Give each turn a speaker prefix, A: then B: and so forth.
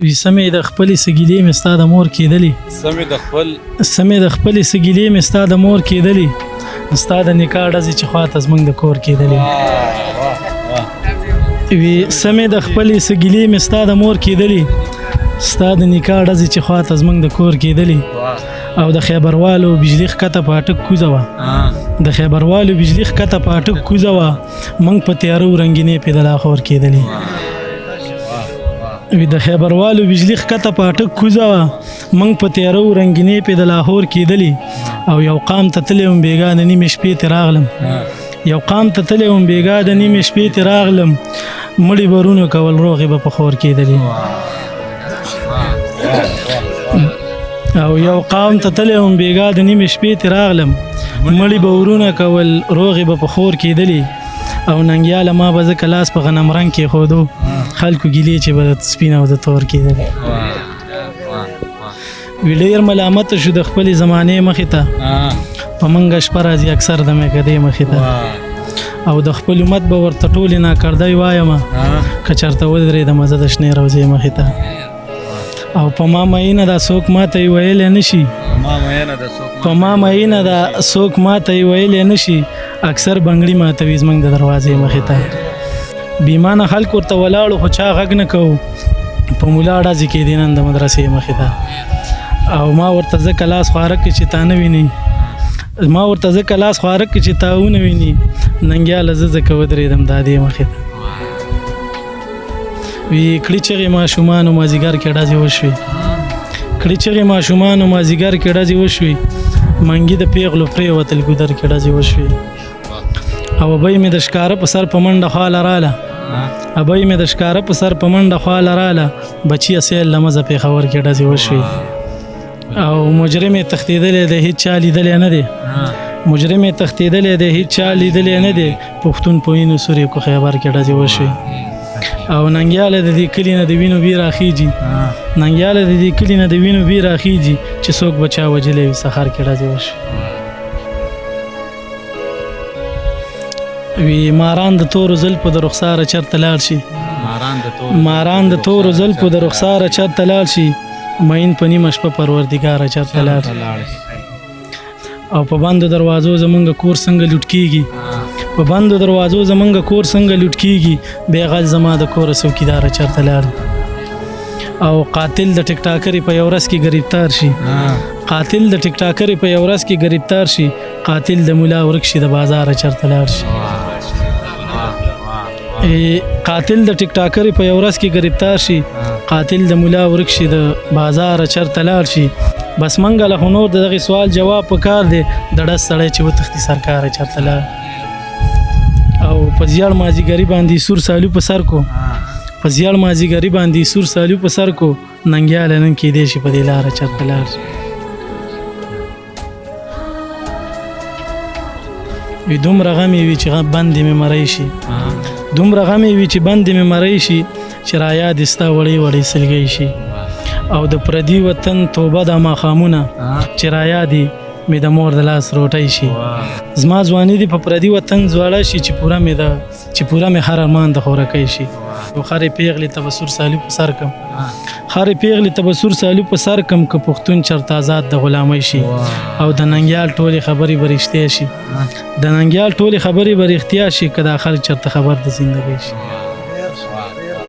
A: وي سمې د خپلې سګیلې مې ستا د مور کېدلې،
B: سمې د خپل
A: سمې د خپلې سګیلې مې ستا د مور کېدلې، ستا د نکاح ډزې چې خواته زموږ د کور کېدلې. وي سمې د خپلې سګیلې مې ستا د مور کېدلې، ستا د نکاح ډزې چې خواته زموږ د کور کېدلې. او د خیبروالو بجلي ښکته په اټک کوزه وه، د خیبروالو بجلي ښکته په اټک کوزه وه، موږ په تیارو رنګینې پې د لاهور کېدلې. وي د خیبروالو بجلي ښکته په اټک کوزه وه، موږ په تیارو رنګینې پې د لاهور کېدلې. او یو قام ته تللی وم بېګا د نیمې شپې ته راغلم، یو قام ته تللی وم بېګا د نیمې شپې ته راغلم، مړي به رونو کول روغې به په خور کېدلې. او یو قام ته تللی وم بېګا د نیمې شپې ته راغلم، مړي به ورونه کول روغې به په خور کېدلې. او ننګیاله ما به ځکه لاس په غنم رنګ کېښودو، خلکو ګیلې چې به د سپین او د تور کېدلې. وي ډېر ملامت شو د خپلې زمانې مخې ته، په منګه شپه راځي اکثر د میکدې مخې ته. او د خپل امت به ورته ټولې ناکردۍ وایم، که چېرته ودرېدم زه د شنې روضې مخې ته. او په ما مئینه دا څوک ماته یې ویلی نه شي، په ما مئینه دا څوک ماته یې ویلی نه شي، اکثر بنګړي ماتوي زموږ د دروازې مخې ته. بې ایمانه خلک ورته ولاړو خو چا غږ نه کوو، په ملا ډزې کېدې نن د مدرسې مخې ته. او ما ورته ځکه لاس خواره کړ چې تا نه ویني، ما ورته ځکه لاس خواره کړ چې تا ونه ویني، ننګیاله زه ځکه ودرېدم د دې مخې ته. وی کړي چغې ماشومانو مازیګر کې ډزې وشوې، کړي چغې ماشومانو مازیګر کې ډزې وشوې، منګي د پیغلو پرېوتل ګودر کې ډزې وشوې. او ابۍ مې د ښکاره په سر په منډه خواله راله، ابۍ مې د ښکاره په سر په منډه خواله راله، بچیه سیل له مزه پېښور کې ډزې وشوې. او مجرم یې تښتېدلی دی هېڅ چا لیدلی نه دی، مجرم یې تښتېدلی دی هېڅ چا لیدلی نه دی، پښتون په وینو سورې کو خیبر کې ډزې وشوې. او ننګیاله د دې کلي نه د وینو بیر راخیږي، ننګیاله د دې کلي نه د وینو بیر راخیږي، چې څوک به چا وژلی وي سهار کې ډزې وشوې. وی ماران د تورو زلفو د رخساره چېرته لاړ شي، ماران د تورو زلفو د رخساره چېرته لاړ شي، مین په نیمه شپه پروردګاره چېرته لاړ شي. او په بندو دروازو زمونږ کور څنګه لوټ کیږي، په بندو دروازو زمونږ کور څنګه لوټ کیږي، بیا غل زما د کوره څوکیداره چېرته لاړ. او قاتل د ټیک ټاکرې په یو ورځ کې ګرفتار شي، قاتل د ټیک ټاکرې په یو ورځ کې ګرفتار شي، قاتل د مولا ورک شي د بازاره چېرته لاړ شي. قاتل د ټیک ټاکرې په یو ورځ کې ګرفتار شي، قاتل د مولا ورک شي د بازاره چېرته لاړ شي. بس منګه له خو نور د دغې سوال جواب په کار دی، د ډز سړی چې وتښتي سرکاره چېرته لاړ. او په زیړ مازیګري باندې سور سالو په سر کو، په زیړ مازیګري باندې سور سالو په سر کو، ننګیاله نن کېدای شي په دې لاره چېرته لاړ شي. وي دومره غم یې وي چې بندې مې مرۍ شي، دومره غم یې وي چې بندې مې مرۍ شي، چې را یاد یې ستا وړې وړې سلګۍ شي. او د پردي وطن توبه د ماښامونه چې را یاد یې مې د مور د لاس روټۍ شي. زما ځواني دې په پردي وطن زوړه شي، چې پوره مې د چې پوره مې هر ارمان د خورکۍ شي. او هرې پیغلې ته به سور سالو په سر کم، هرې پیغلې ته به سور سالو په سر کم، که پښتون چېرته ازاد د غلامۍ شي. او د ننګیال ټولې خبرې به رښتیا شي، د ننګیال ټولې خبرې به رښتیا شي، که دا خلک چېرته خبر د زندګۍ شي.